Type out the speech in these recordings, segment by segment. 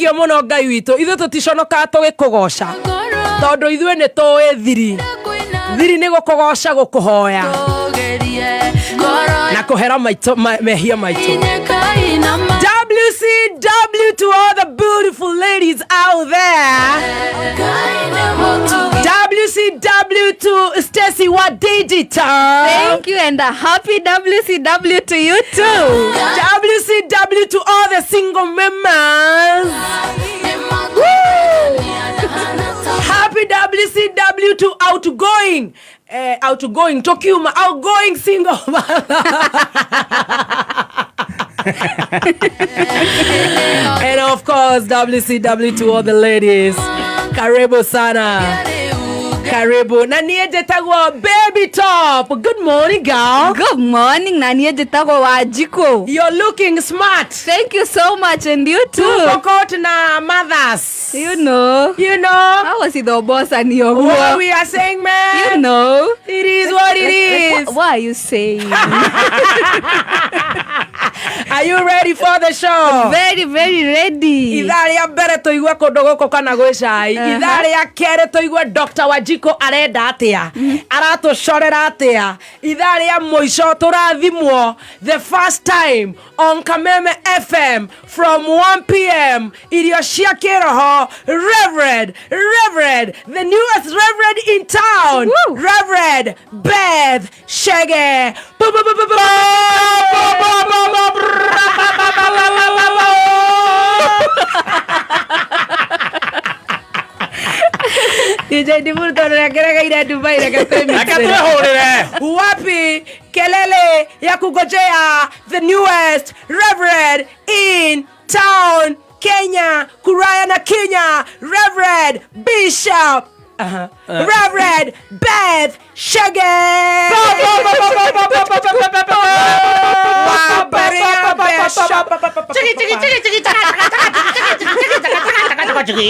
Thank you mũno Ngai witũ. Ithuĩ tũticonokaga tũgĩkũgoca tondũ ithuĩ nĩ tũĩ thiri. Thiri nĩ gũkũgoca, gũkũhoya na kũhera maitũ mehia maitũ. WCW to all the beautiful ladies out there. WCW to Stacy wa Digital. Thank you and a happy WCW to you too. WCW to all the single members. Woo! Happy WCW to outgoing. Outgoing Tokiuma, outgoing single mother. And of course WCW to all the ladies. Karibu sana. Karibu. Na niĩ njĩtagwo Baby Top. Good morning, girl. Good morning, na niĩ njĩtagwo Wanjikũ. You're looking smart. Thank you so much and you too. Pokot na mothers. You know. You know How was it the boss and your what we are saying, man? You know. It is what it is. What are you saying? Are you ready for the show? Very, very ready. Ithaa rĩa mbere tũigue kũndũ gũkũ kana gwĩ cai. Ithaa rĩa kerĩ tũigue Dr. Wanjikũ arenda atĩa, aratũcorera atĩa. Ithaa rĩa mũico tũrathimwo the first time on Kameme FM from 1 p.m., irio cia kĩroho, Reverend, the newest reverend in town. Woo! Reverend Beth Chege. Bu- bu- bu- bu- bu- bu- bu- bu- bu- DJ Diburto rekeregeire Dubai, reke Reke twĩmixĩre. twĩhũrĩre. Wapi kelele ya kungojea the newest reverend in town, Kenya, Kuraya na Kenya, Reverend Bishop, Reverend Beth Chege. Chiki, chiki, chiki, chiki, chaka, chaka, chaka, chiki, chiki, chaka, chaka, chaka, chiki.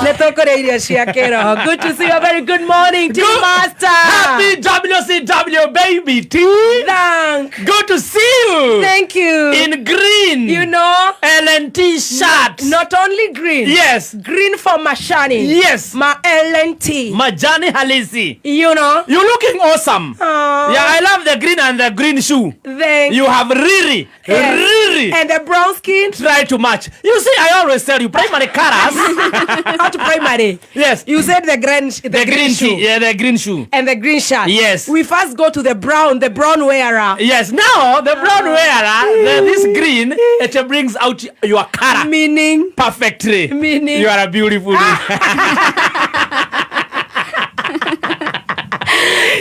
Nĩ tũkũrĩa irio cia kĩroho. Good to see you. A very good morning, Team Master. Happy WCW, baby T. Thank Good to see you. Thank you. In green. You know, LNT shirt. Not only green. Green for Mashani. Ma LNT. Majani halisi. You know. You looking awesome. Aw. Yeah, I love the green and the green shoe. Thank You have really, really And the brown skin. Try to match. You see, I always tell you, primary colors. Out primary. Yes. You said the The green shoe. shoe. Yeah, the green shoe. And the green shirt. Yes. We first go to the brown wearer. Yes. Now the brown wearer, this green, it brings out your color Meaning perfectly. Meaning? You are a beautiful.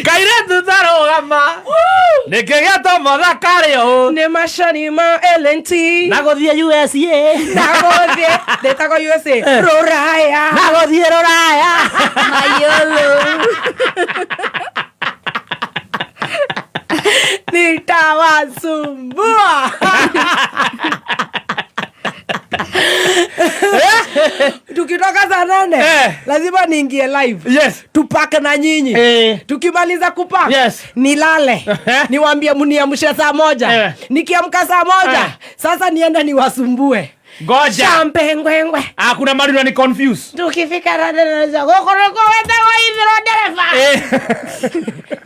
Kairetu tarũgama nĩkĩ gĩatũma thakare ũũ? Nĩ macani ma LNT. Na gũthiĩ USA. Na gũthiĩ ndĩtagwo USA, rũraya. Na gũthiĩ rũraya. Mayolo. Nitawasumbua. Tukitoka saa 8 lazima niingie live, tupake na nyinyi. Tukimaliza kupak, nilale, niwambie mniamshe saa 1. Nikiamka saa 1, sasa niende niwasumbue. Ngoja. Champe ngwengwe. Ah, kuna mali ni confuse. Tukifika gũkũ nĩkuo wetagwo ithĩrwo ndereba.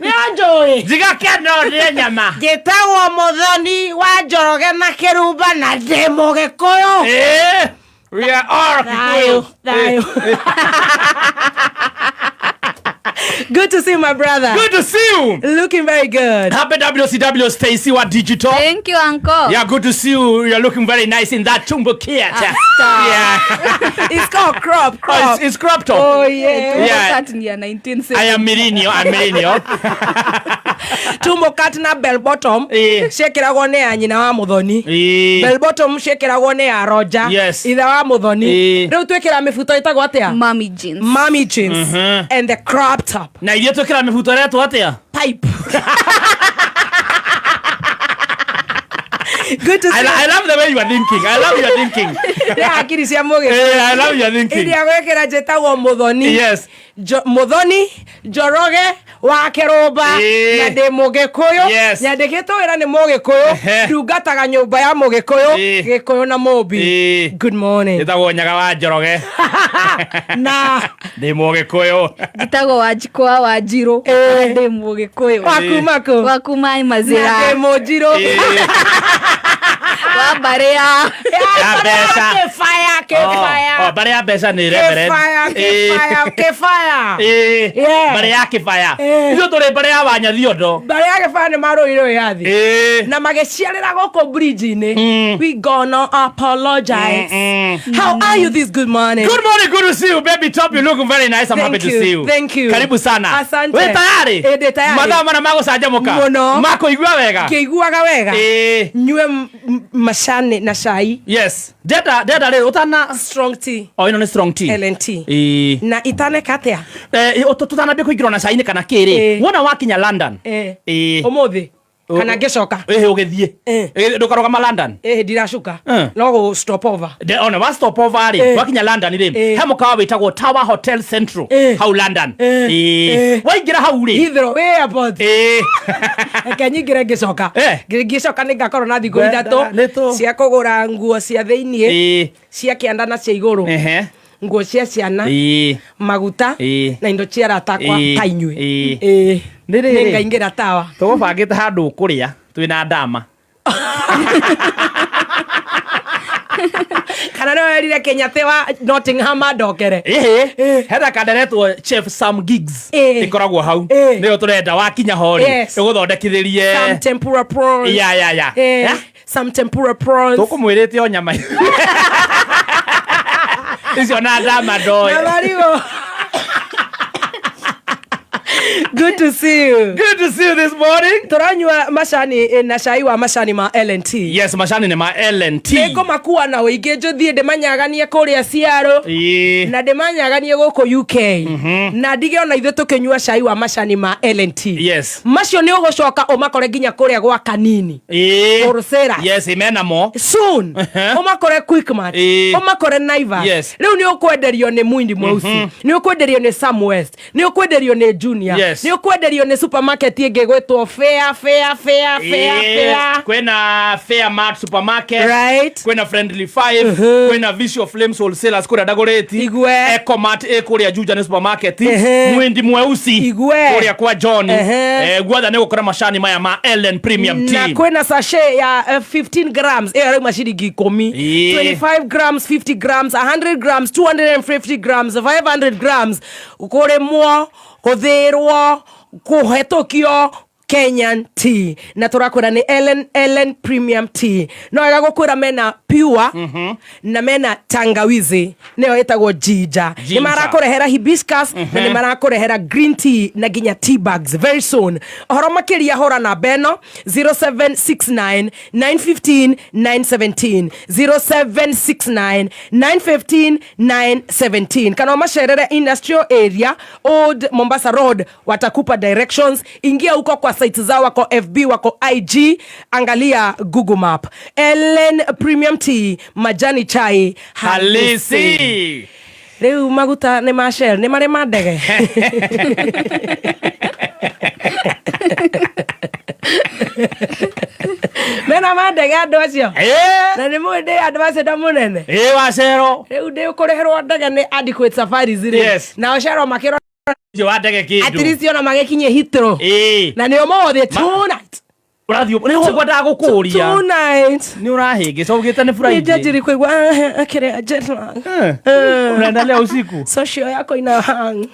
Nĩonjũĩ. Njiga keno ndĩe nyama. Ngĩtagwo Mũthoni wa Njoroge na Kĩrumba na ndĩ Mũgĩkũyũ. We are all Thayo, Kikuyu. thayo. Good to see you, my brother. Good to see you. Looking very good. Happy WCW, Stacy wa Digital. Thank you, uncle. Yeah, good to see you. You're looking very nice in that tumbukia. Ah, stop. Yeah. It's called crop, Oh, crop. it's crop top. Oh, yeah. Yeah. That ni ya 1970. I am millennial. I'm millennial. Tumbo cut na bell bottom ciĩkĩragwo nĩ ya nyina wa Mũthoni. Bell bottom ciĩkĩragwo nĩ ya Roger, ithe wa Mũthoni. Rĩu twĩkĩra mĩbuto ĩtagwo atĩa? Mommy jeans. Mommy jeans and the crop top. Na iria twĩkĩra mĩbuto ĩretwo atĩa? Pipe. Good to see I love the way you are thinking. I love your thinking. Nĩ hakiri cia mũgĩkũyũ. Eh, I love your thinking. Iria gwĩkĩra njĩtagwo Mũthoni. Yes. Mũthoni Njoroge wa Kĩrũmba. Ĩĩ. Na ndĩ Mũgĩkũyũ. Yes. Nyandĩkĩtwo wĩra nĩ Mũgĩkũyũ. Ehe. Ndungataga nyũmba ya Mũgĩkũyũ. Ĩĩ. Gĩkũyũ na Mũmbi. Ĩĩ. Good morning. Ĩtagwo Nyaga wa Njoroge. Na Ndĩ Mũgĩkũyũ. Njĩtagwo Wanjikũ wa Wanjirũ. Ĩĩ. Ndĩ Mũgĩkũyũ. Waku maku. Wa kuma Na Mazĩra. ndĩ Mũnjirũ. Ĩĩ. Wa mbarĩ ya Ya mbeca. Kĩbaya, kĩbaya. Oh, mbarĩ ya mbeca nĩ reverend. Kĩbaya, Ĩĩ. kĩbaya, kĩbaya. Ĩĩ. Yeah. Mbarĩ ya kĩbaya. Ĩĩ. Ithuĩ tũrĩ mbarĩ ya Wanyathiondo. Mbarĩ ya kĩbaya nĩ marũire wĩyathi. Ĩĩ. Na magĩciarĩra gũkũ bridge-inĩ. We gonna apologize. How are you this good morning? Good morning, good to see you, baby Top. You look very nice. I'm Thank happy to you, see you. thank you. Karibu sana. Asante. Wĩ tayari? Ĩ, ndĩ tayari. Mathaa mana magũcanjamũka. Mũno. Makũigua wega. Ngĩiguaga wega. Ĩĩ. Nyue macani na cai. Yes. Ndenda rĩ ũtana Strong tea. Oh, ĩno nĩ strong tea. LNT. Ĩĩ. Na itaneka atĩa? Eh, tũtanambia kũingĩra ona cai-inĩ kana kĩrĩ. Ĩĩ. Wona wakinya London. Ĩĩ. Ĩĩ. Ũmũthĩ kana ngĩcoka. Ĩhĩ ũgĩthiĩ. Ĩĩ. Ĩĩ, Ndũkarũgama London. Ĩhĩ ndiracuka. Eh. No gũ stop over. Ona wa stop over rĩ Ĩĩ. wakinya London rĩ Ĩĩ. he mũkawa wĩtagwo Tower Hotel Central Ĩĩ. hau London. Ĩĩ. Ĩĩ. Ĩĩ. Waingĩra hau rĩ. Heathrow airport. Ĩĩ. Reke nyingĩre ngĩcoka. Eh. Ngĩcoka nĩ ngakorwo na thikũ Ngwenda ithatũ nĩ cia kũgũra nguo cia thĩiniĩ, Ĩĩ. cia kĩanda na cia igũrũ, Ehe. nguo cia ciana, Ĩĩ. maguta Ĩĩ. na indo cia arata akwa Ĩĩ. ta inyuĩ. Ĩĩ. Ĩĩ. Nĩ rĩrĩ. Nĩ ngaingĩra tawa. Tũgũbangĩte handũ ũkũrĩa twĩna ndama. Kana nĩ werire Kenyatta wa Nottingham andokere. Ĩhĩ. Hena kanderetwo Chef Sam Giggs. Ĩĩ. Ĩkoragwo hau. Ĩĩ. Nĩyo tũrenda wakinya ho rĩ. Yes. Ĩgũthondekithĩrie. Some tempura prawns. Ya ya ya. Eh, Ya? some tempura prawns. Tũkũmwĩrĩte o nyama. Icio na ndama ndoĩ. Na marigũ. Good to see you. Good to see you this morning. Tũranyua macani na cai wa macani ma LNT. Yes, macani nĩ ma LNT. Nĩngũmakua na ũingĩ njũthiĩ ndĩmanyaganie kũrĩa Ciaro. Ĩĩ. Na ndĩmanyaganie gũkũ UK. Na ndige ona ithuĩ tũkĩnyua cai wa macani ma LNT. Yes. Macio nĩ ũgũcoka ũmakore nginya kũrĩa gwa Kanini. Ĩĩ. Wholesalers. Yes, menamo. Soon. Ũmakore Quickmart. Ĩĩ. Ũmakore Naivas. Yes. Rĩu nĩ ũkwenderio nĩ Muindi Mweusi. Nĩ ũkwenderio nĩ Sam West. Nĩ ũkwenderio nĩ Junior. Yes. Nĩ ũkwenderio nĩ supermarket ĩngĩ gwĩtwo Fair Fair Fair Fair Fair. Kwĩna Fair Mart supermarket. Right. Kwĩna Friendly Five. Kwĩna Visual Flames wholesalers kũrĩa Dagoretti. Igwe. Ecomart ĩ kũrĩa Juja nĩ supermarket. Ehe. Mwindi Mweusi. Igwe. Kũrĩa kwa John. Ehe. Eh, guothe nĩ gũkora macani maya ma Ellen Premium Na Tea. kwĩna sachet ya 15 grams ĩyo ĩrauma ciringi ikũmi. Ĩĩ. 25 grams, 50 grams, 100 grams, 250 grams, 500 grams. Kũrĩmwo, gũthĩrwo, kũhetũkio Kenyan tea. Na tũrakwĩra nĩ Ellen Premium Tea. No wega gũkwĩra mena pure na mena tangawizi nĩyo ĩtagwo ginger. Nĩ Ginger. marakũrehera hibiscus na nĩ marakũrehera green tea na nginya tea bags very soon. Ũhoro makĩria hũra namba ĩno 0769 915 917 0769 915 917 kana ũmacerere industrial area Old Mombasa Road, watakupa directions. Ingia huko kwa site zao, wako FB, wako IG, angalia Google Map. Ellen Premium Tea, majani chai halisi. Halisi. Rĩu maguta nĩ ma Shell, nĩ marĩ ma ndege. Mena ma ndege andũ acio. Ĩĩ. Na nĩ mũĩ ndĩ andũ acio nda mũnene. Ĩĩ wa Cero. Rĩu ndĩ kũrĩhĩrwo ndege nĩ adequate safaris rĩ. Yes. Nao Shell makĩrora Ũcio wa ndege at kĩndũ. least ona magĩkinyie Heathrow. Ĩĩ. Na nĩ ũmũthĩ tonight. Ũrathiĩ nĩho ngwendaga gũkũria. Tonight. Nĩ ũrahĩngĩca ũgĩte nĩ Nĩ Friday. njanjiri kũigua kĩrĩa jet lag. Unaenda leo usiku? Social yako ina hang.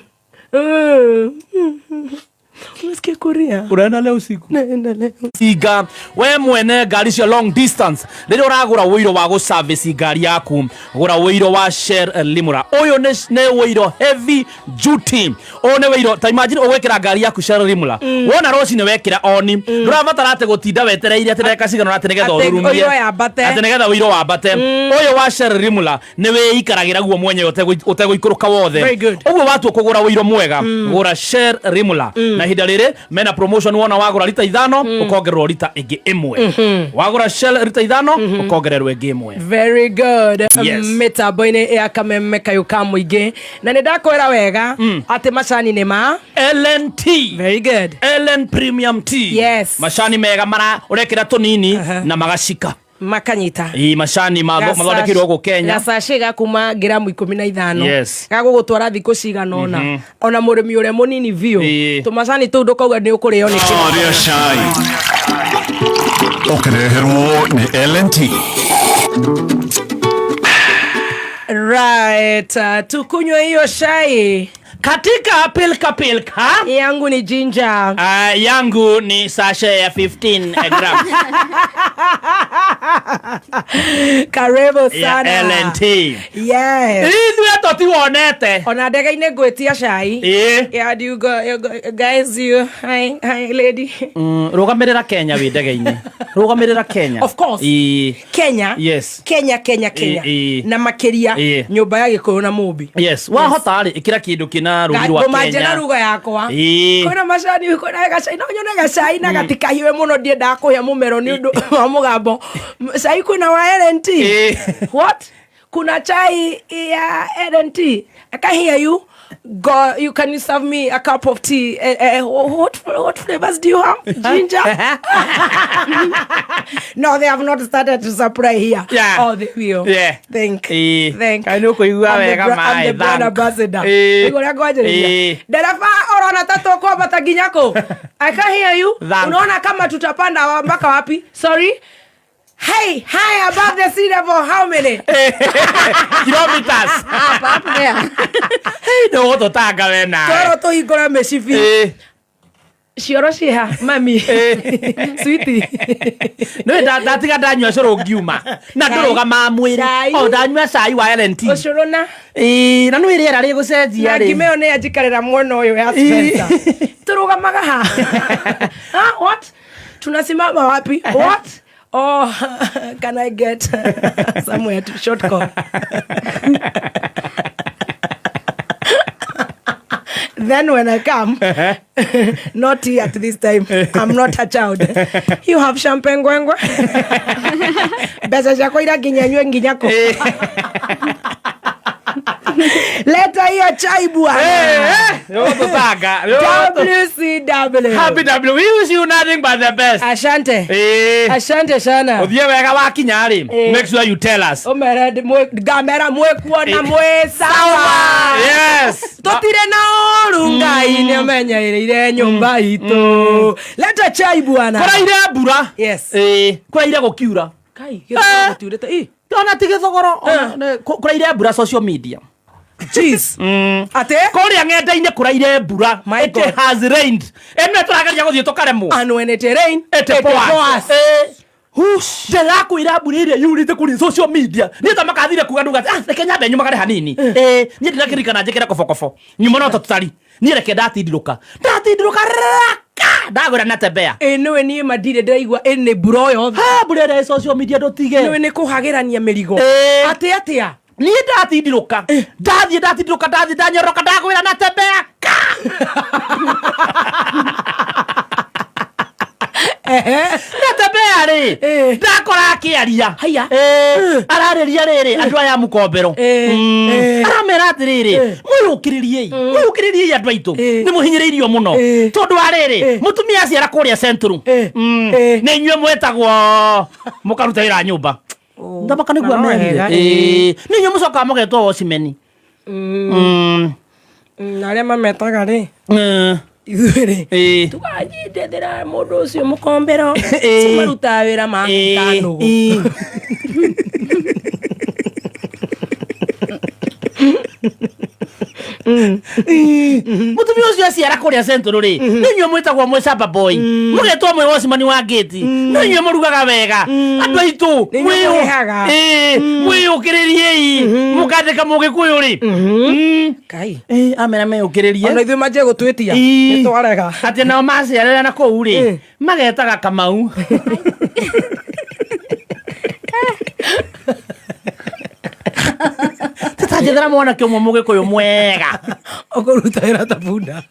Unasikia kuria? Unaenda leo usiku? Naenda leo. Iga we mwene ngari cia long distance rĩrĩa ũragũra wũiro wa gũservice ngari yaku gũra wũiro wa Shell Limura ũyũ nĩ wũiro heavy duty ũyũ nĩ wũiro ta imagine ũgwĩkĩra ngari yaku Shell Limura wona rũcinĩ wekĩra oni ndũrabatara atĩ gũtinda wetereire atĩ ndagĩka cigana ũna atĩ nĩgetha Atĩ ũrurumie ũiro yambate. atĩ nĩgetha wũiro wambate ũyũ wa Shell Limura nĩ wĩikaragĩra guo mwenyewe ũtegũikũrũka wothe Very good. ũguo watua kũgũra wũiro mwega gũra Shell Rimula na Ihinda rĩrĩ mena promotion, wona wagũra rita 5 ũkongererwo rita ĩngĩ 1. Wagũra Shell rita 5 ũkongererwo ĩngĩ 1. Very good. Yes. Mĩtambo-inĩ ya kameme kayũ ka mũingĩ, na nĩ ndakwĩra wega atĩ macani nĩ ma LNT. Very good. LN Premium Tea. Yes. Macani mega mara ũrekĩra tũnini na magacika. Makanyita. Ii, macani mathondekeirwo gũkũ Kenya. Gacacĩ ga kuma ngiramu 15 Yes. gagũgũtwara thikũ cigana ũna, ona mũrĩmi ũrĩa mũnini biũ. Tũmacani tũu ndũkauga nĩ ũkũrĩo nĩ kĩroko. Rĩa cai ũkĩreherwo nĩ LNT. Right, tukunywe hiyo chai. Katika pilka pilka. Yangu ni ginger. Yangu ni sachet ya 15 grams. Karibu ya sana. LNT. Yes. Ithuĩ tũtiwonete. Ona ndege-inĩ ngwĩtia cai. Yeah, do you go, you go, guys, you, hi, hi, lady. Rũgamĩrĩra Kenya wĩ ndege-inĩ, rũgamĩrĩra Kenya. Of course. Kenya. Yes. Kenya, Kenya, Kenya. Na makĩria nyũmba ya Gĩkũyũ na Mũmbi. Yes, wahota rĩ, ĩkĩra kĩndũ kĩna rũri rwa Ngũmanjia na Kenya. ruga yakwa. Kwĩna macani, kwĩna gacai, no nyone gacai na gatikahiwe mũno, ndiendaga kũhĩa mũmero nĩ ũndũ wa mũgambo. Cai kwĩna wa LNT. What? Kuna chai ya LNT? I can hear you. Go, you can you serve me a cup of tea? What flavors do you have? Ginger? No, they have not started to supply here. Oh, they will. Thank. Thank. Kaĩ nĩ ũkũigua I'm the wega I'm maĩ, the brand thank. ambassador. Ũguo ũrĩa ngwanjĩrĩria. Dereba ũrona ta tũkwambata nginya kũ? I can hear you. Thank. Unaona kama tutapanda mpaka wapi? Sorry. Hey, high above the sea level, how many? Kilometers. Up, up there. Hey, ndũgũtũtanga we nawe. Twero tũhingũre mĩcibi. Cioro ciĩha, mami. Sweetie. Nĩ ndatiga ndanyua cũrũ ngiuma na ndũrũgamaga mwĩrĩ. Cai. O ndanyua cai wa LNT. Ũcũrũ na Na nĩ rĩera rĩgũcenjia na rĩ. ngima ĩyo nĩ yanjikarĩra mwena ũyũ ya Spencer. Tũrũgamaga ha? Ha, what? Tunasimama wapi? What? Oh, can I get somewhere to short call? Then when I come, not tea at this time. I'm not a child. You have champagne ngwengwe. Mbeca ciakwa ira nginya nyue nginya kũ? Leta hiyo chai bwana. Nĩũgũtũtanga. WCW. Happy W. We wish you nothing but the best. Asante. Asante sana. Ũthiĩ wega wakinya rĩ, make sure you tell us. Ũmere ngamera mwĩkuona mwĩ sawa. Yes. Tũtirĩ na ũru, Ngai nĩ amenyereire nyũmba itũ. Leta chai bwana. Kũraire mbura. Yes. Kũraire gũkiura. Kai, gĩthogoro gũtiurĩte. Ĩ. Ona ti gĩthogoro, ona kũraire mbura social media. Jeez. Ate? Kũrĩa ng'enda-inĩ kũraire mbura. My It God. has rained. Ĩno tũrageria gũthiĩ tũkaremwo. And when it rain, It pours. pours. Ndĩrakwĩra mbura ĩrĩa yurĩte kũrĩ social media niĩ ta makathire kuga nduga, ah, reke nyambe nyumagare hanini. Niĩ ndĩrakĩririkana njĩkĩre kobokobo nyuma no ta tũtari niĩ, reke ndatindirũka ndatindirũka raka ndagwĩra natembea. Ĩ nĩwe niĩ mandirĩ ndĩraigua ĩ nĩ mbura o yothe. Ha, mbura ĩrĩa ĩ social media ndũtige. Nĩwe nĩ kũhagĩrania mĩrigo. Atĩ atĩa? Niĩ ndatindirũka ndathiĩ ndatindirũka ndathiĩ ndanyoroka ndagwĩra natembea ka. Natembea rĩ, ndakora akĩaria. Haiya. Ararĩria rĩrĩ andũ aya a mũkombero. Aramera atĩrĩrĩ, mwĩyũkĩrĩriei, mwĩyũkĩrĩriei andũ aitũ, nĩ mũhinyĩrĩirio mũno tondũ wa rĩrĩ mũtumia aciara kũrĩa Central. Nĩ inyuĩ mwĩtagwo mũkaruta wĩra nyũmba ndamaka nĩguo Na no amerire. wega. Nĩ inyuĩ mũcokaga mũgetwo wocimeni. Na arĩa mametaga rĩ, ithuĩ rĩ tũkanyitĩthĩra mũndũ ũcio mũkombero cimarutaga wĩra makuta nũgũ. Mũtumia ũcio aciara kũrĩa Central rĩ, nĩ inyuĩ mwĩtagwo mwĩ shamba boy, mũgetwo mwĩ wocimani wa ngĩti, nĩ inyuĩ mũrugaga wega andũ aitũ. Nĩ inyuĩ mũrĩhaga. Mwĩyũkĩrĩriei mũkandĩka mũgĩkũyũ rĩ. Kai. Amera meyũkĩrĩrie. Ona ithuĩ manjie gũtwĩtia nĩ twarega. Atĩ nao maciarĩra na kũu rĩ, magetaga Kamau. Tũtanjethera mwanake ũmwe mũgĩkũyũ mwega. Ũkũruta wĩra ta bunda.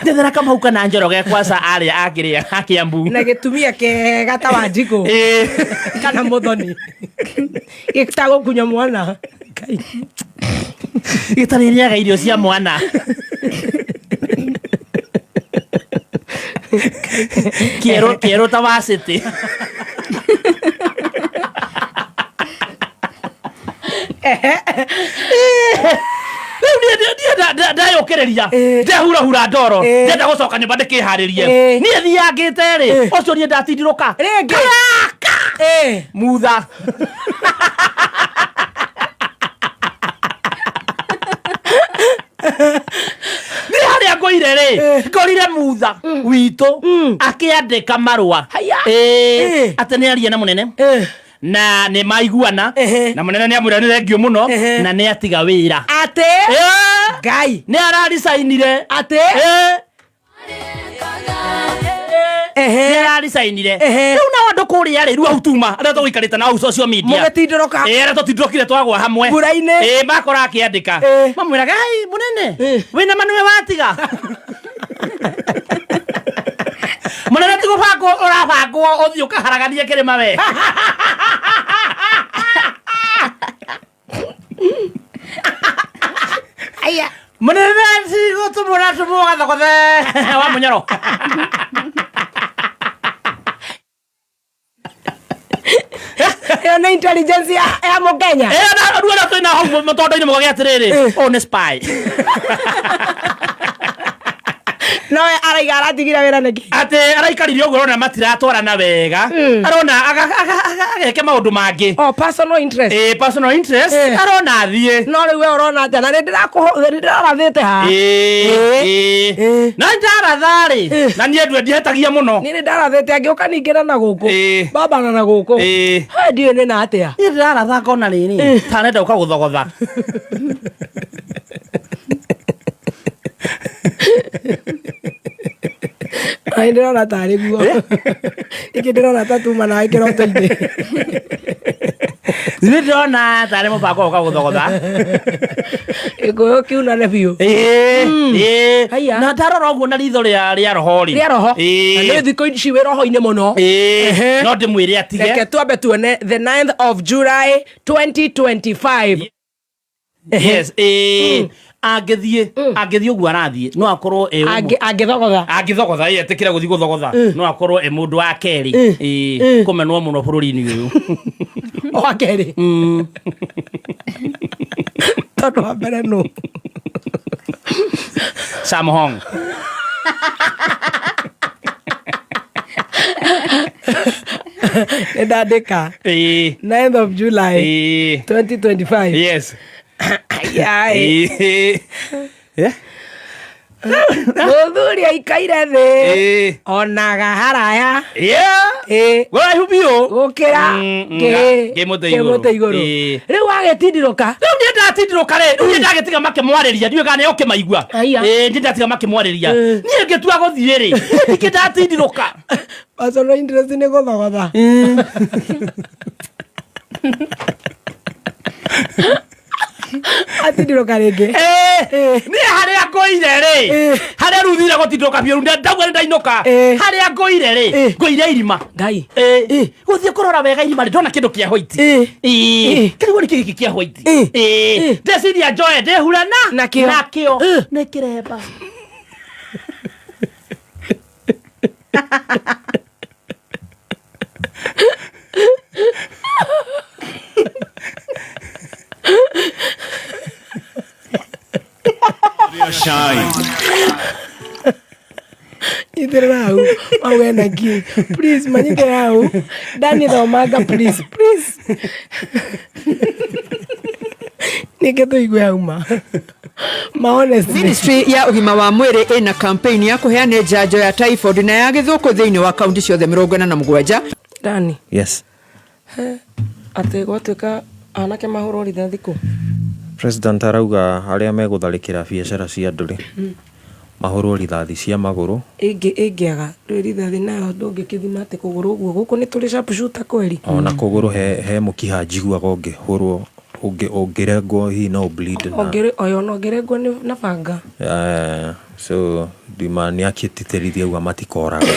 Njethera Kamau kana Njoroge kwaca arĩa akĩrĩa a Kĩambu. Na gĩtumia kega ta Wanjikũ kana Mũthoni gĩtagũkunya mwana. Ngai. Gĩtarĩrĩaga irio cia mwana. Kĩerũ kĩerũ ta wacĩtĩ. Rĩu niĩ niĩ ndeyũkĩrĩria ndehurahura ndoro ndenda gũcoka nyũmba ndĩkĩharĩrie niĩ thiangĩte rĩ ũcio niĩ ndatindirũka Rĩngĩ. Karaka! Mutha. Nĩ harĩa ngũire rĩ ngorire mutha witũ akĩandĩka marũa. Haya. Atĩ nĩ arie na mũnene na nĩ maiguana na mũnene nĩ amwĩra nĩ thengio mũno na nĩ atiga wĩra. Atĩ Ngai. Nĩ araricainire. Atĩ Nĩ araricainire. Rĩu nao andũ kũrĩa rĩ rĩu hau tuma arĩa tũgũikarĩte nao social media Mũgĩtindũrũka. Arĩa tũtindũrũkire twagwa hamwe Mbura-inĩ. Makora akĩandĩka mamwĩraga ai mũnene wĩna ma nĩwe watiga. Mũnene ti gũbangwo ũrabangwo ũthiĩ ũkaharaganie kĩrĩma we. Mũnene ti gũtũmwo ũratũmwo gathogothe wa mũnyoro. Ĩyo nĩ intelligence ya Mũkenya. Na rĩu arĩa twĩna hau mũtondo-inĩ mũgage atĩrĩrĩ ũyũ nĩ spy. Nowe araiga aratigire wĩra nĩkĩ? Atĩ araikarire ũguo arona matiratwarana wega arona ageke maũndũ mangĩ. Oh, personal interest. Personal interest arona athiĩ. No rĩu we ũrona atĩa? Na nĩ ndĩrathĩte haha. Na ndaratha rĩ na niĩ ndue ndihetagia mũno. Niĩ nĩ ndarathĩte angĩũka ningĩra na gũkũ. Babana na gũkũ. Ha, ndiũĩ nĩ na atĩa. Niĩ ndĩraratha ngona rĩrĩ tarenda ũka gũthogotha. Ai ndĩrona tarĩ guo. Ningĩ ndĩrona ta tuma nawe kĩroto-inĩ. Niĩ ndĩrona tarĩ mũbango ũka gũthogotha. Gĩkũyũ kiunane biũ. Haiya. Na ndarora ũguo na ritho rĩa roho rĩ. Rĩa roho. Na nĩ thikũ ici wĩ roho-inĩ mũno. No ndĩmwĩre atige. Reke twambe tuone the 9th of July 2025. Yes, angĩthiĩ angĩthiĩ ũguo arathiĩ no akorwo e ũmwe. Angĩthogotha. Angĩthogotha etĩkĩra gũthiĩ gũthogotha no akorwo e mũndũ wa kerĩ kũmenwo mũno bũrũri-inĩ ũyũ. Wa kerĩ. Tondũ wa mbere nũ? Sam Hong. Nĩ ndandĩka. 9th of July 2025. Yes. Ai. Mũthuri aikaire thĩ onaga haraya. Kũraihu biũ. Gũkĩra kĩmũtĩ igũrũ. Kĩmũtĩ igũrũ. Rĩu wagĩtindirũka. Rĩu niĩ ndatindirũka rĩ, rĩu niĩ ndagĩtiga makĩmwarĩria, ndiũĩ kana nĩ ũkĩmaigua. Niĩ ndatiga makĩmwarĩria. Niĩ ngĩtua gũthiĩ rĩ, niĩ ningĩ ndatindirũka. Personal interest nĩ gũthogotha. Atindirũka rĩngĩ. Niĩ harĩa ngũire rĩ, harĩa rĩu thire gũtindũka biũ, rĩu ndauga nĩ ndainũka. Harĩa ngũire rĩ, ngũire irima. Ngai. Gũthiĩ kũrora wega irima rĩ, ndona kĩndũ kĩa white. Kĩrigwo nĩ kĩ gĩkĩ kĩa white. Ndeciria njoe ndĩhure na Nakĩo. Nakĩo. Nĩ kĩremba. Shine. Nyitĩrĩra hau mauge na kĩ please manyitĩrĩra hau Dani thomanga please please nĩkĩ tũigue hau ma ma honestly. Ministry ya ũgima wa mwĩrĩ ĩna campaign ya kũheana njanjo ya typhoid na ya gĩthũkũ thĩinĩ wa kaunti ciothe 47. Dani. Yes. He, atĩ gwatuĩka anake mahũrwo rithathi kũ? President arauga arĩa megũtharĩkĩra biacara cia andũ rĩ, mahũrwo rithathi cia magũrũ. Ĩngĩ ĩngĩaga rĩu rithathi nayo ndũngĩkĩthima atĩ kũgũrũ ũguo gũkũ nĩ tũrĩ sharp shooter kweri. Ona kũgũrũ he mũkiha njiguaga ũngĩhũrwo Ũngĩrengwo hihi no bleed na Ũngĩrĩ- oyo ona ũngĩrengwo na banga. So ndima nĩ akĩtĩtĩrithia uga matikoragwo,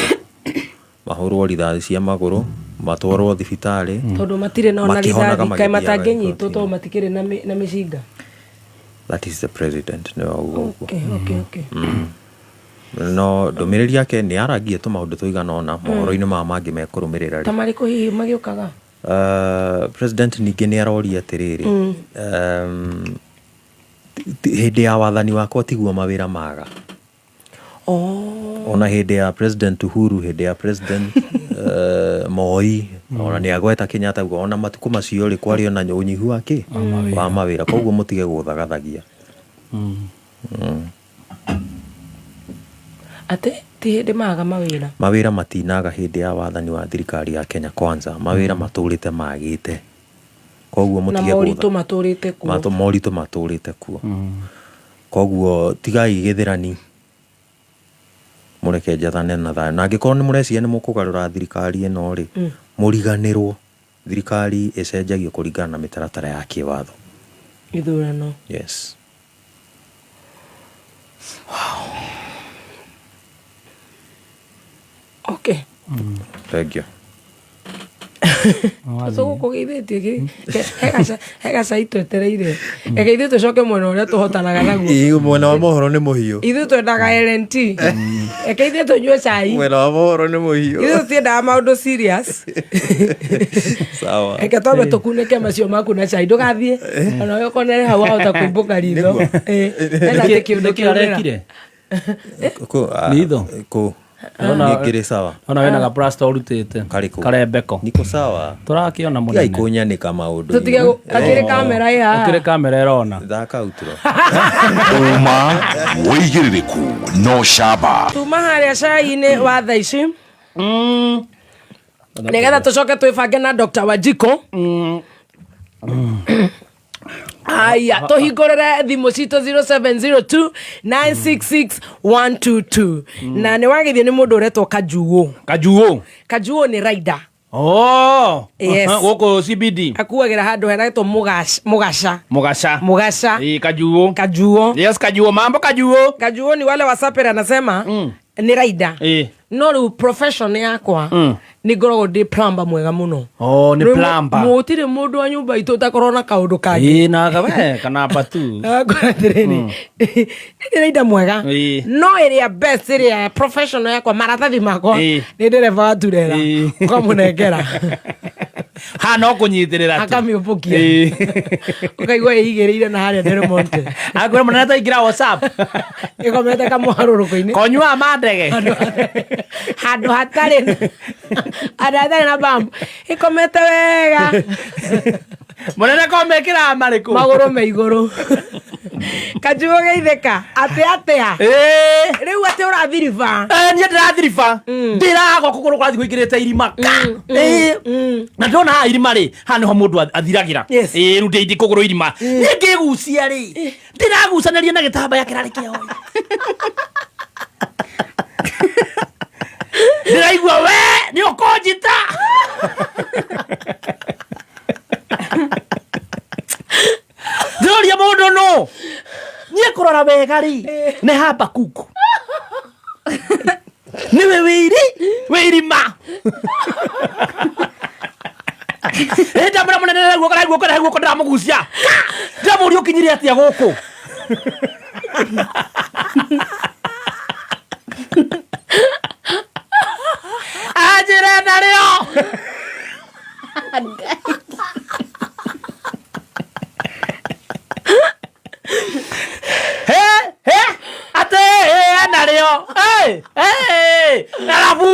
mahũrwo rithathi cia magũrũ, matwarwo thibitarĩ. Tondũ matirĩ na ona Makĩhonaga rithathi kaĩ magĩthiaga matangĩnyitwo igoti-inĩ. tondũ matikĩrĩ na mĩcinga. That is the president, nĩwe wauga ũguo. Okay. No ndũmĩrĩri yake nĩ yarangie tũmaũndũ tũigana ũna mohoro-inĩ maya mangĩ mekũrũmĩrĩra Ta rĩ. marĩkũ hihi magĩũkaga? President ningĩ nĩ aroria atĩrĩrĩ, hĩndĩ ya wathani wakwa tiguo mawĩra maga. Oh. Ona hĩndĩ ya President Uhuru, hĩndĩ ya President Moi, ona nĩ agweta Kenyatta uga ona matukũ macio rĩ kwarĩ ona ũnyihu wa kĩ wa mawĩra, koguo mũtige gũthagathagia. Atĩ ti hĩndĩ maga mawĩra. Mawĩra matinaga hĩndĩ ya wathani wa thirikari ya Kenya Kwanza, mawĩra matũrĩte magĩte, koguo Na mũtige moritũ matũrĩte kuo. Moritũ matũrĩte kuo, koguo tigai gĩthĩrani, mũreke njathane na thayũ, na angĩkorwo nĩ mũreciria nĩ mũkũgarũra thirikari ĩno rĩ, mũriganĩrwo. Thirikari ĩcenjagio kũringana na mĩtaratara ya kĩwatho. Ithurano. Yes. Okay. Thank you. Tũgũkũgeithĩtie, he gacai twetereire, reke ithuĩ tũcoke mwena ũrĩa tũhotanaga naguo. Mwena wa mohoro nĩ mũhiũ. Ithuĩ twendaga LNT, reke ithuĩ tũnyue cai. Mwena wa mohoro nĩ mũhiũ. Ithuĩ tũtiendaga maũndũ serious. Sawa. Reke twambe tũkunĩke macio maku na cai, ndũgathiĩ ona ũyũ ũkonere hau wahota kumbũka ritho. Hena atĩ kĩũndũ Nĩkĩ kĩumĩra. arekire? Kũ, Ritho? Kũ Ona- niĩ ngĩrĩ sawa. Ona wĩna ga plaster ũrutĩte. Karĩkũ? Karembeko. Niko sawa. Tũrakĩona Tigai mũnene. kũnyanĩka maũndũ. Tũtige akĩrĩ kamera ĩ haha. Ũkĩrĩ kamera ĩrona. Thaka utro. Ũma, wĩigĩrĩrĩku no camba. Tuma harĩa cai-inĩ wa thaa ici, nĩgetha tũcoke twĩbange na Dr. Wanjiko. Aya, tũhingũrĩre thimũ citũ 0702 966 122. Na nĩ wagithio nĩ mũndũ ũretwo Kajuo. Kajuo. Kajuo nĩ rider. Oh. Yes. Gũkũ CBD. Akuagĩra handũ henetwo Mũgaca. Mũgaca. Mũgaca. Ĩ, Kajuo. Kajuo. Yes, Kajuo. Mambo Kajuo. Kajuo ni wale wa Sapere, anasema nĩ rider. No rĩu profession yakwa nĩ ngoragwo ndĩ plumber mwega mũno. Oh, nĩ Rĩu plumber. Gũtirĩ mũndũ wa nyũmba itũ ũtakorwo na kaũndũ kangĩ. Ĩ, na we kanamba tu. Ngora atĩrĩrĩ, nĩ rider mwega. No ĩrĩa best, ĩrĩa professional yakwa, maratathi makwa, nĩ ndereba wa turera. Ũkamũnengera. Ha no kũnyitĩrĩra tu. Akamĩũmbũkia. Ũkaigua ĩigĩrĩire na harĩa Del Monte. Akwĩra mũnene taingĩra WhatsApp. Ĩkomete kamũharũrũko-inĩ. Konyua mandege. Handũ hatarĩ handũ hatarĩ na bambu. Ĩkomete wega. Mũnene komekĩraga marĩkũ? Magũrũ me igũrũ. Kajuo geithĩka. Atĩ atĩa? Rĩu atĩ ũrathiriba. Niĩ ndĩrathiriba. Ndĩragwa kũgũrũ kũrathiĩ kũingĩrĩte irima. Ka. Na ndĩrona haha irima rĩ, haha nĩho mũndũ athiragĩra. Rĩu ndĩ kũgũrũ irima. Niĩ ngĩgucia rĩ, ndĩragucanĩria na gĩtambaya kĩrarĩ kĩoĩ. Ndĩraigua we nĩ ũkũnjita. Ndĩroria mũndũ nũ. Niĩ kũrora wega rĩ, nĩ Habakuku. Nĩwe wĩiri, wĩirima. Ĩ, ndamwĩra mũnene rehe guoko, rehe guoko, rehe guoko, ndĩramũgucia. Ndĩramũria ũkinyire atĩa gũkũ? Anjĩre narĩo. He, he, atĩ, he, narĩo. Hey, hey, arabu.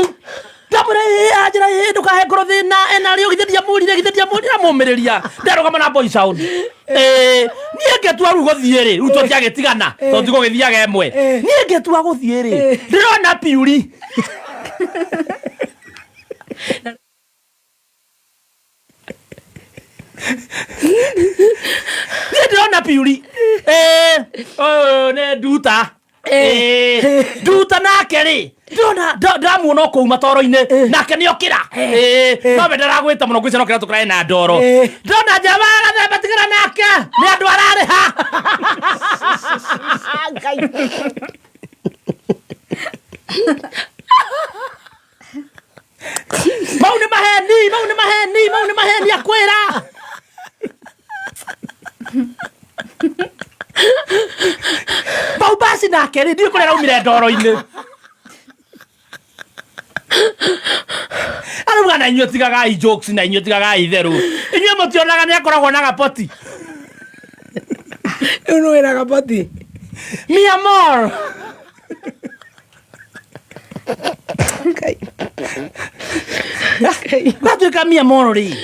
Ndamwĩra, ĩ, anjĩra, ĩ, ndũkahe ngoro thĩna, enarĩo, githĩ ndiamwĩrire, githĩ ndiamwĩrire, ndĩramũmĩrĩria. Ndarũgama na boy sound. Niĩ ngĩtua rĩu gũthiĩ rĩ, rĩu tũtiagĩtigana, tondũ tigũgĩthiaga ĩmwe. Niĩ ngĩtua gũthiĩ rĩ, ndĩrona piuri. Niĩ ndĩrona piuri. Ũyũ nĩ nduta. Nduta nake rĩ, Ndona ndamuona o kũu matoro-inĩ nake nĩ okĩra. Ĩĩ, no we ndaragwĩta mũno ngwĩciria no kĩratũ kĩrarĩ na ndoro. Ndona njama gathemba tigana nake nĩ andũ ararĩha. Mau nĩ maheni, mau nĩ maheni, mau nĩ maheni akwĩra. Bau basi nake rĩ ndiũĩ kũrĩa araumire ndoro-inĩ. Arauga na inyuĩ tigagai jokes na inyuĩ tigagai itherũ. Inyuĩ mũtionaga nĩ akoragwo na gapoti. Rĩu nĩ wĩra gaboti. Mi amor. Gwatuĩka mi amor rĩ.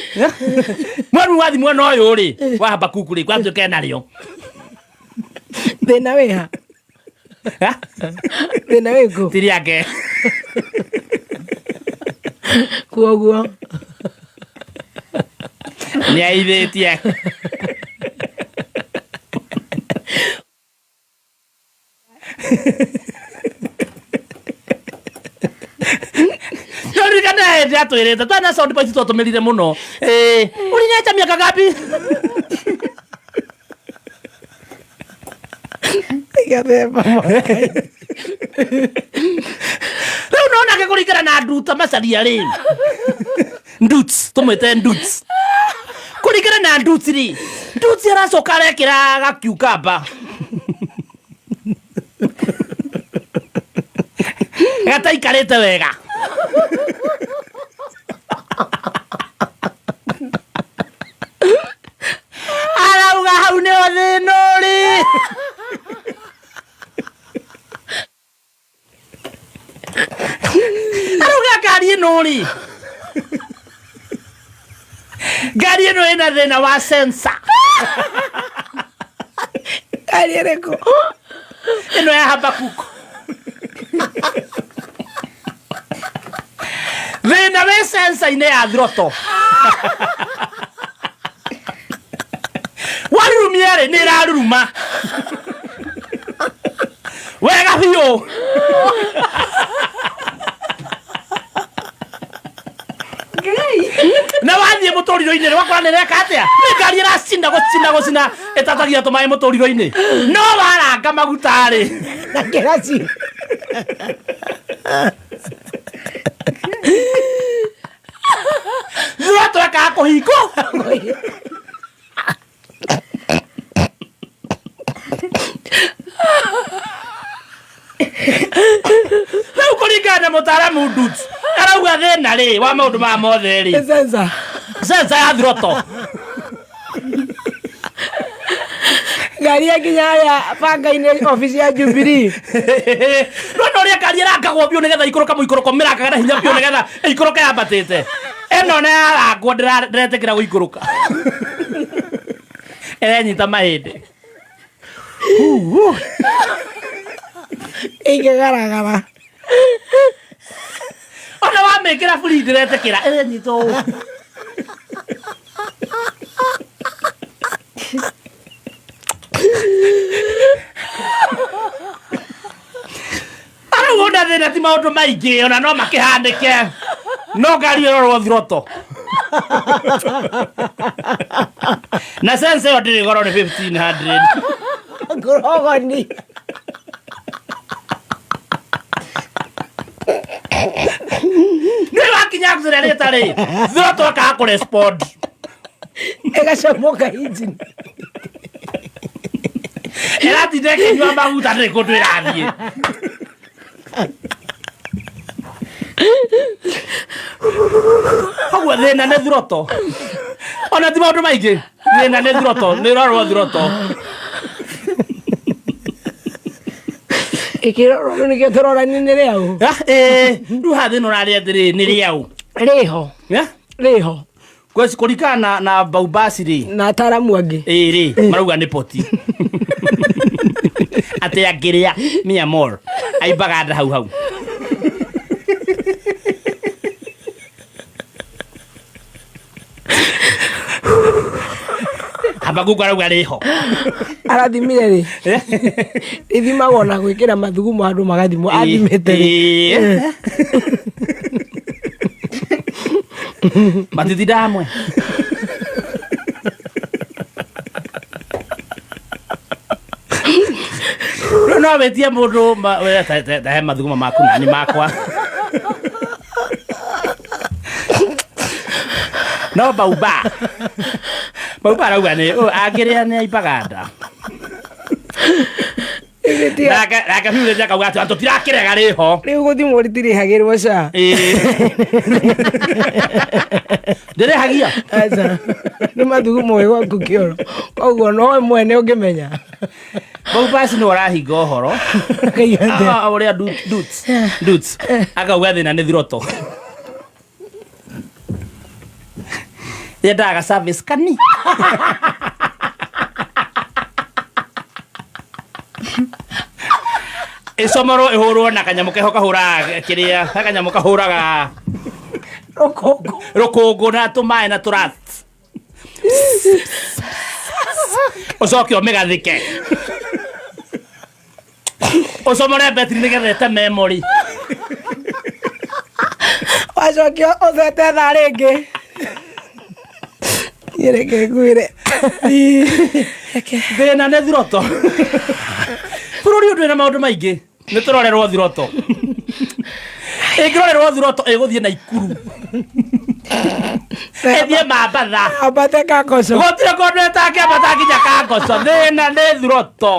Mweru wathi mwena ũyũ rĩ wa Habakuku rĩ gwatuĩka ena rĩo. Thĩna wĩha? Thĩna wĩ kũ? Ti rĩake. Kuoguo. Nĩ aithĩtie. Ndoririkana hĩndĩ atwĩrĩte twana sound bites twatũmĩrire mũno. Eh, uliniacha miaka ngapi? Gathemba. Rĩu nona kũringana na nduta macaria rĩ. Nduts, tũmwĩte nduts. Kũringana na nduts rĩ, nduts aracoka arekĩra gakiukamba. Gataikarĩte wega. Arauga hau nĩho thĩna ũrĩ. Arauga ngari ĩno rĩ, ngari ĩno ĩna thĩna wa sensor. Ngari ĩrĩkũ? Ĩno ya Habakkuk. Thĩna wĩ sensor-inĩ ya throttle. Warurumia rĩ, nĩ ĩraruruma wega biũ. Na wathiĩ mũtũriro-inĩ rĩ, wakora nĩ ĩreka atĩa? Nĩ ngari ĩracina gũcina gũcina ĩtatagia tũmaĩ mũtũriro-inĩ. No waranga maguta rĩ, Na kĩraci. Throttle ĩkaga kũhingwo. Rĩu kũringana na mũtaaramu Nduts, arauga thĩna rĩ wa maũndũ maya mothe rĩ, Sensor. sensor ya throttle. Ngari yakinya harĩa banga-inĩ obici ya Jubilee. Nona ũrĩa ngari ĩrangagwo biũ nĩgetha ikũrũka mũikũrũko mĩrangaga na hinya biũ nĩgetha ĩikũrũke yambatĩte. Ĩno nĩ yarangwo ndĩretĩkĩra gũikũrũka. Ĩrenyita mahĩndĩ. Ĩngĩgaragara. Ona wamĩkĩra buri ndĩretĩkĩra ĩrenyita ũũ. Arauga ona thĩna ti maũndũ maingĩ ona no makĩhanĩke no ngari ĩrorwo throttle na sense ĩyo ndĩrĩ goro nĩ 1500. Ngũrogoni. Nĩ wakinya accelerator rĩ, throttle ĩkaga kũrespond. Ĩgacomoka engine. Ĩratinda ĩkĩnyua maguta ndĩrĩ kũndũ ĩrathiĩ. Koguo thĩna nĩ throttle. Ona ti maũndũ maingĩ. Thĩna nĩ throttle, nĩ ĩrorwo throttle. Ĩkĩrorwo rĩu nĩkĩo tũrorania nĩ rĩaũ. Ah, ĩĩ, rĩu haha thĩna ũrarĩ atĩrĩ nĩ rĩaũ. Rĩho. Eh? Rĩho. Kweci kũringana na Baubasi rĩ. Na ataaramu angĩ. Ĩĩ rĩ, marauga nĩ poti. Atĩ angĩrĩa mia more aimbaga nda hau hau. Amba gugu arauga rĩho. Arathimire rĩ? Ithimagwo na gwĩkĩra mathugumo andũ magathimwo. Athimĩte rĩ? Ĩĩ. Matitinda hamwe. Rĩu no wĩtie mũndũ we tahe mathugumo maku nani makwa. No bauba. Bauba arauga nĩ angĩrĩa nĩ aimbaga nda. Nake nake biũ nĩ akauga atĩ tũtirakĩrega rĩho. Rĩu gũthimwo rĩtirĩhagĩrwo ca. Ndĩrĩhagia. Aca. Nĩ mathugumo wĩ gwaku kĩoro. Koguo nowe mwene ũngĩmenya. Bau basi nĩ ũrahinga ũhoro. Akauga atĩa? Ah, ũrĩa dudes. Dudes. Akauga thĩna nĩ thiroto. Yendaga service kani. Ĩcomorwo ĩhũrwo na kanyamũ keho kahũraga kĩrĩa, he kanyamũ kahũraga Rũkũngũ. Rũkũngũ na tũmaĩ na tũrat. Ũcoke ũmĩgathĩke. Ũcomore betri nĩgetha ĩte memory. Wacokia ũcete thaa rĩngĩ. Niĩ reke ngwĩre. Thĩna nĩ thiroto. Bũrũri ũyũ ndũrĩ na maũndũ maingĩ. Nĩ tũrorerwo thiroto. Ĩngĩrorerwo thiroto ĩgũthiĩ Naikuru. Ĩthiĩ Mambatha. Ambate Kangoco. Gũtirĩ kũndũ ĩtangĩambata nginya Kangoco. Thĩna nĩ thiroto.